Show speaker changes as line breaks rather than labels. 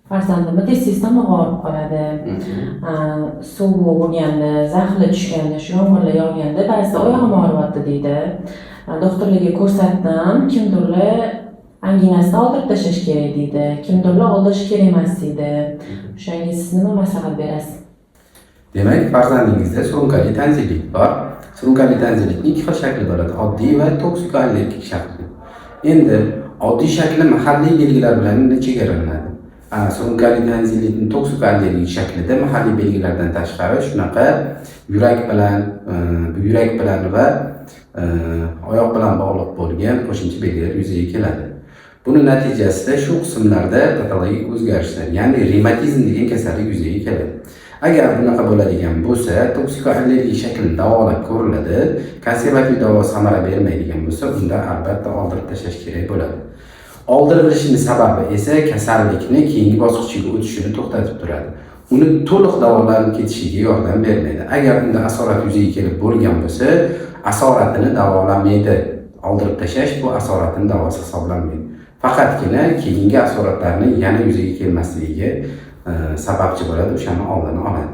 Farzandimni tez-tez tomog'i og'rib qoladi. Sovuq bo'lganda, zaxli tushganda, shu yomg'irlar yog'ganda ba'zida oyog'im og'riyapti deydi. Doktorlarga ko'rsatdim, kimdirlar anginasini oldirib tashlash kerak deydi, kimdirlar oldirish kerak emas deydi. O'shanga siz nima maslahat berasiz?
Demak, farzandingizda surunkali tonzillit bor. Surunkali tonzillitning ikki xil shakli bo'ladi: oddiy va toksikoallergik shakli. Endi oddiy shakli mahalliy belgilar bilan chegaralanadi. Surunkali tonzillitning toksikoallergik shaklida mahalliy belgilardan tashqari shunaqa yurak bilan, buyrak bilan va oyoq bilan bog'liq bo'lgan qo'shimcha belgilar yuzaga keladi. Buni natijasida shu qismlarda patologik o'zgarishlar, ya'ni revmatizm degan kasallik yuzaga keladi. Agar bunaqa bo'ladigan bo'lsa, toksikoallergik shaklini davolab ko'riladi. Konservativ davo samara bermaydigan bo'lsa, unda albatta oldirib tashlash kerak bo'ladi. Oldirilishini sababi esa kasallikni keyingi bosqichiga o'tishini to'xtatib turadi. Uni to'liq davolanib ketishiga yordam bermaydi. Agar unda asorat yuzaga kelib bo'lgan bo'lsa, asoratini davolamaydi. Oldirib tashlash bu asoratini davosi hisoblanmaydi. Faqatgina keyingi asoratlarni yana yuzaga kelmasligiga sababchi bo'ladi, o'shani oldini oladi.